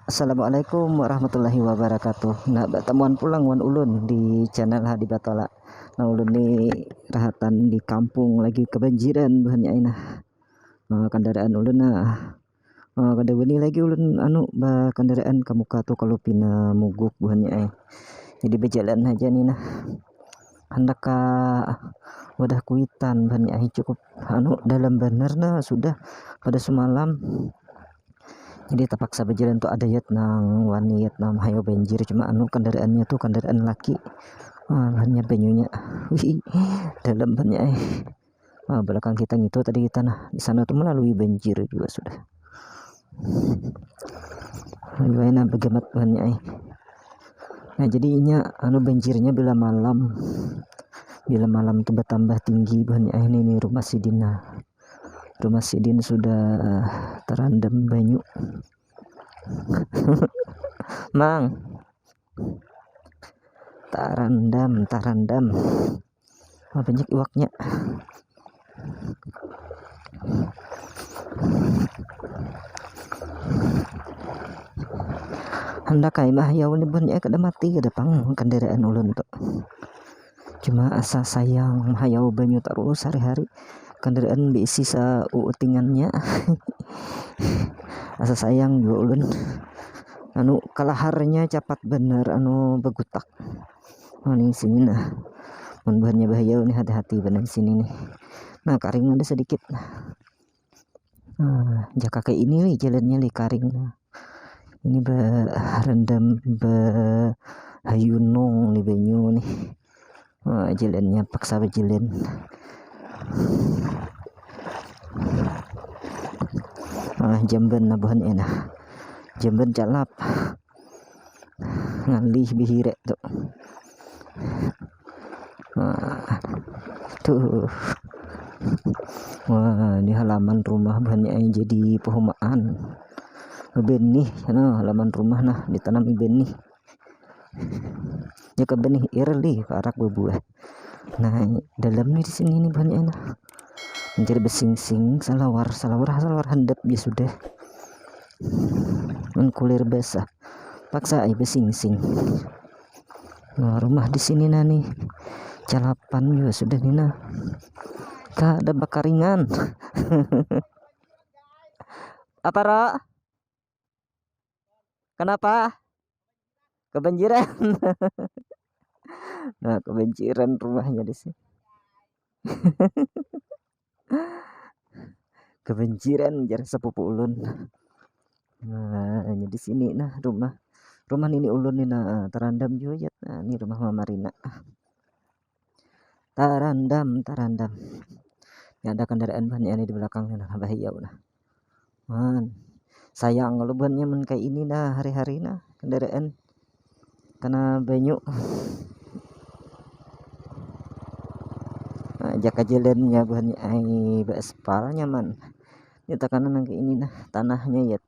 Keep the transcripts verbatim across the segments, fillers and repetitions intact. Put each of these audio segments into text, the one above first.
Assalamualaikum warahmatullahi wabarakatuh. Nah, batamuan pulang wan ulun di channel Hadi Batola. Nah, ulun ni rahatan di kampung lagi kabanjiran buhannya ai nah. Ah, kandaraan ulun nah. Ah, kada wani lagi ulun anu bakandaraan ka muka tu kalu pina muguk buhannya ai. Jadi bajalan haja ni nah. Handak ka wadah kuitan buhannya ai, cukup anu dalam banar nah sudah pada semalam. Jadi tapaksa bajalan tu ada yat nang wani yat nang mahayau banjir, cuma anu kendaraannya tu kendaraan laki. Ah, hanya banyunya. Wih, dalam banyak eh. Ah, belakang kita ngitu tadi kita nah. Di sana tu melalui banjir juga sudah. Ayo nah begemat banyak eh. Nah, jadi inya anu banjirnya bila malam. Bila malam tu bertambah tinggi banyak eh, ini rumah sidin nah. Rumah sidin sudah terendam banyu. Mang. Tarandam, tarandam. Wah, banyak iwaknya. Handak ai mah ya ulibun ya kada mati kada pang kendaraan ulun tu. Cuma asa sayang hayau banyu terus hari-hari. Kendaraan beisi sauutingannya. Asa sayang juga ulun. Anu kalaharnya capat bener anu begutak. Oh, ning sini nah. Mun bahannya bahaya nih hati-hati bener sini nih. Nah, karing ada sedikit. Nah, jaka kayak ini nih jalannya nih karing. Ini berendam berhayunung nih banyu nih. Wah, jalannya paksa berjalan. Ah, jamban nabuhan enak. Jamban calap. Ngalih bihirek tu. Wah, tuh. Wah, di halaman rumah banyak yang jadi pehumaan. Benih, nah, halaman rumah nah ditanami benih. Jaka benih early parak berbuah. Nah, dalam nih di sini nih banyak nah. Mencari besingsing, salawar, salawar, salawar handap ya sudah. Mengkulir basah. Paksa ai besingsing. Nah, rumah di sini nah nih. Calapan juga sudah nih nah. Kada bakaringan. Apa, Ro? Kenapa? Kebanjiran. Nah, kebanjiran rumahnya di sini. Kebanjiran jar sepupu ulun. Nah, di sini nah rumah. Rumah nini ulun ni nah terendam juga ya. Nah, ini rumah Mama Rina. Tarandam, tarandam. Ini ada kendaraan banyak ini di belakang ni nah, bahaya nah. Man, sayang kalau banyak men kayak ini nah hari-hari nah kendaraan kena banyu. Nah, jaka jalannya banyak ai baaspal nyaman. Ini tekanan nang kayak ini nah tanahnya ya.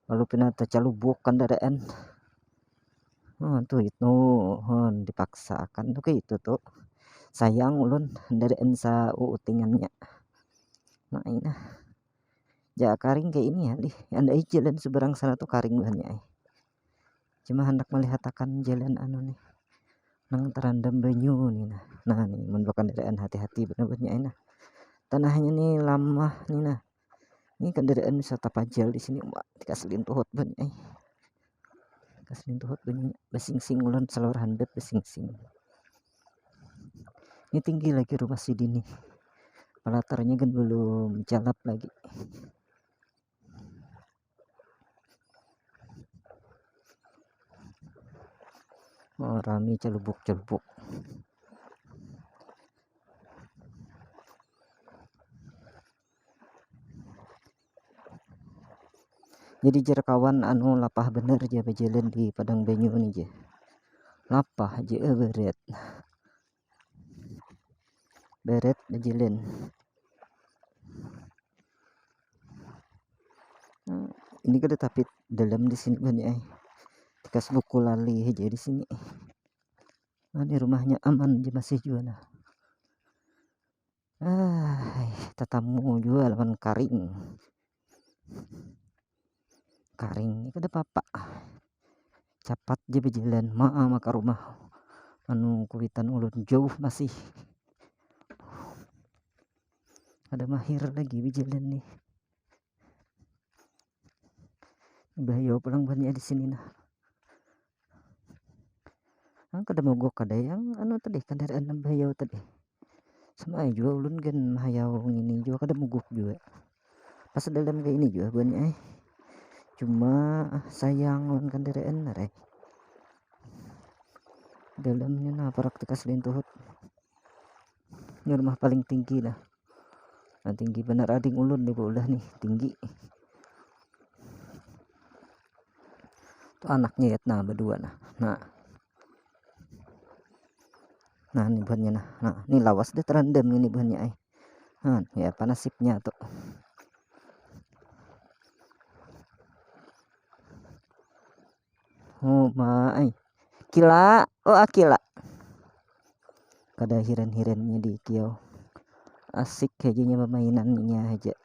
Lalu pina tacalubuk kendaraan. Oh, tuh itu hon dipaksakan tuh kayak itu tuh. Sayang ulun kendaraan sauutingannya. Nah, ini nah. Ja karing kayak ini ya, lih. Andai jalan seberang sana tuh karing banyak eh. Cuma hendak melihatakan jalan anu nih. Nang terendam banyu nih nah. Nah, nih mun bakendaraan hati-hati bener banyak eh nah. Tanahnya nih lamah nih nah. Ini kendaraan bisa tapajal di sini. Wah, tikas lintuhut banyak eh. Tikas lintuhut banyak. Besingsing ulun salawar handap besingsing. Ini tinggi lagi rumah sidin nih. Pelatarnya kan belum jalap lagi. Oh, rami celubuk-celubuk. Jadi jar kawan anu lapah bener ja bajalan di padang banyu ni ja. Lapah ja, eh, beret. Beret bajalan. Hmm, ini kada tapi dalam di sini banyak eh. Tikas buku lali aja di sini. Nah, ini rumahnya aman aja masih juga nah. Ah, tatamu juga lawan karing. karing ni kada papa. Capat ja bajalan maa maka rumah anu kuitan ulun jauh masih. Kada mahir lagi bajalan ni. Bahayau pulang banyak di sini nah. Ang kada mogok kada yang anu tadi kendaraan nang bahayau tadi. Sama ai jua ulun gan mahayau ngini jua kada mogok jua. Pas dalam kayak ini jua banyak ai. Cuma sayang lawan kendaraan narai. Dalamnya nah parak tekas lintuhut. Ini rumah paling tinggi lah. Nah, tinggi benar ading ulun nih ulah nih tinggi. Tuh anaknya ya nah berdua nah. Nah. Nah, ini buhannya nah. Nah, ini lawas deh terendam ini buhannya ai. Nah, ya apa nasibnya tuh. Oh, ma ai. Kila, oh akila. Kada hiran-hirannya di kiau. Asik aja nya permainannya aja.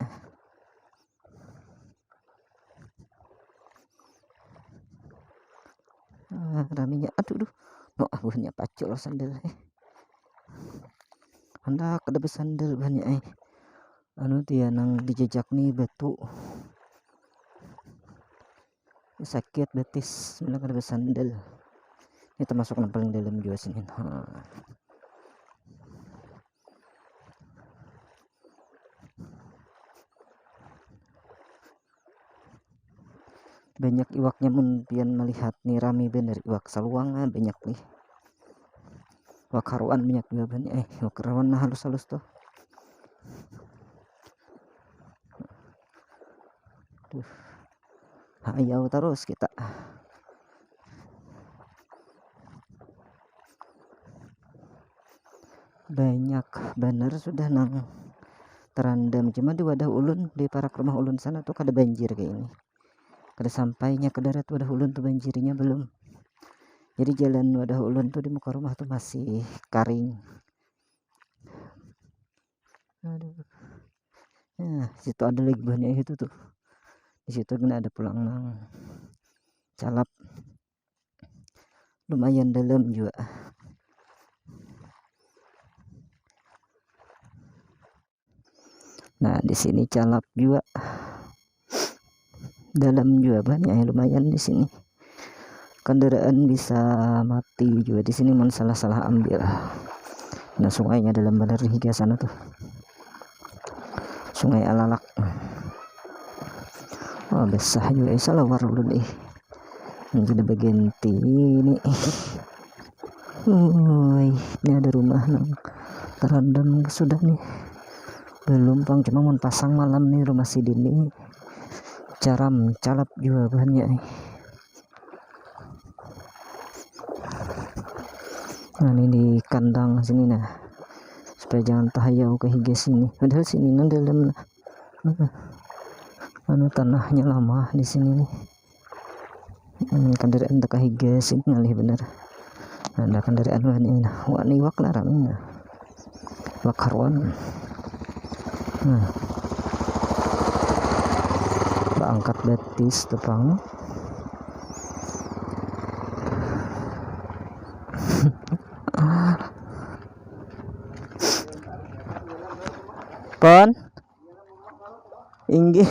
Ah, raminya aduh duh. No, ah, buhannya pacul sandal eh. Handak kada bersandal buhannya eh. Anu tia nang dijajak nih batu. Sakit betis bila kada bersandal. Ini termasuk yang paling dalam juga sini. Ha. Banyak iwaknya mun pian melihat nih rami bener iwak saluang ah, banyak nih. Iwak haruan banyak juga banyak eh iwak haruan nah halus-halus tuh. Duh. Hayau terus kita. Banyak bener sudah nang terendam cuma di wadah ulun di parak rumah ulun sana tuh kada banjir kayak ini. Kada sampainya ke darat wadah ulun tuh banjirnya belum. Jadi jalan wadah ulun tuh di muka rumah tuh masih karing. Aduh. Nah, situ ada lagi buahnya itu tuh. Di situ kena ada pulang nang calap. Lumayan dalam juga. Nah, di sini calap juga. Dalam juga banyak ya, lumayan di sini. Kendaraan bisa mati juga di sini mun salah-salah ambil. Nah, sungainya dalam benar higa sana tuh. Sungai Alalak. Wah, besar juga eh, salah warung dulu eh. Ini sudah bagian ini. Woi, ini ada rumah nang terendam sudah nih. Belum pang cuma mun pasang malam nih rumah sidin nih. Caram calap juga bahannya nih. Nah, ini di kandang sini nah. Supaya jangan tahayau ke higa sini. Padahal sini nang dalam nah. Anu tanahnya lama di sini nih. Hmm, kendaraan teka higa sih ngalih bener. Nah, ada kendaraan wani nah wani wak lah rame nah. Wak haruan nah. Angkat betis tepang. Pon inggih.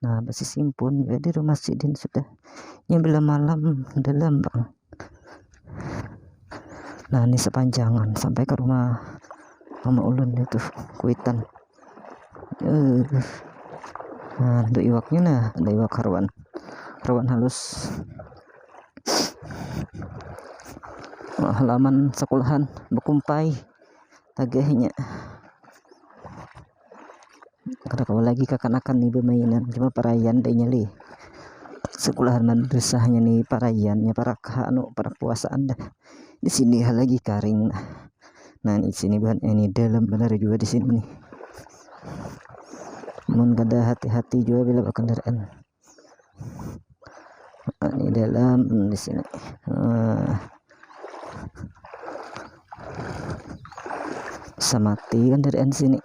Nah, besi simpun ya di rumah sidin sudah. Nya bila malam dalam bang. Nah, ini sepanjangan sampai ke rumah mama ulun itu kuitan. Uh. Nah, ada iwaknya nah, ada iwak haruan. Haruan halus. Wah, halaman sekolahan bekumpai. Tagahnya. Kada kawa lagi kakanakan nih bermainan cuma parayan deh nyali. Sekolahan madrasahnya nih parayannya para anu para puasaan dah. Di sini lagi karing nah. Nah, di sini bahan ini dalam benar juga di sini nih. Mun kada hati-hati juga bila berkendaraan. Ini dalam di sini. Nah. Samati kan dari sini.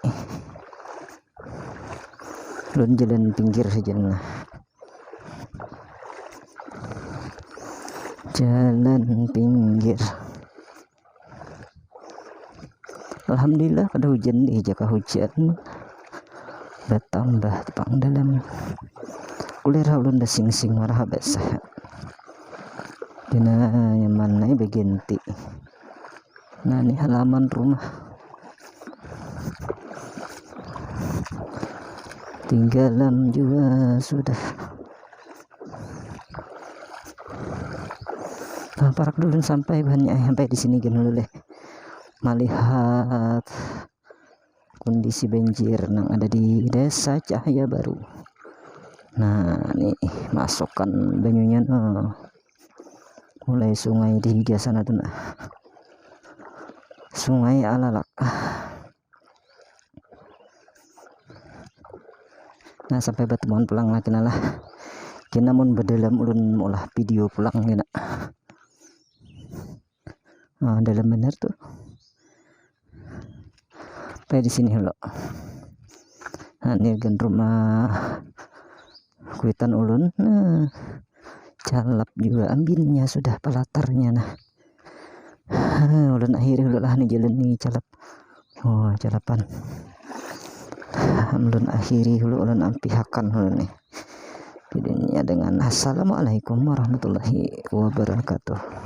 Ulun jalan pinggir saja nah. Jalan pinggir. Alhamdulillah kada hujan deh, jaka hujan batambah pang dalam. Kulir ulun basingsing marah basah. Dina nyaman ai baganti. Nah, ini halaman rumah. Tinggalam juga sudah. Nah, parak dulu sampai banyak sampai di sini gini dulu deh. Melihat kondisi banjir yang ada di Desa Cahaya Baru. Nah, nih masukkan banyunya, nah. Mulai sungai di higa sana tuh, nah. Sungai Alalak. Nah, sampai bertemuan pulang lagi lah. Kena mun berdalam ulun olah video pulang kena. Nah, dalam benar tuh. Sampai di sini lo. Nah, ini kan rumah kuitan ulun. Nah, calap juga ambinnya sudah palatarnya nah. Ulun akhiri dulu lah nih jalan nih calap. Oh, calapan. Ulun akhiri dulu, ulun ampihakan dulu nih. Jadinya dengan assalamualaikum warahmatullahi wabarakatuh.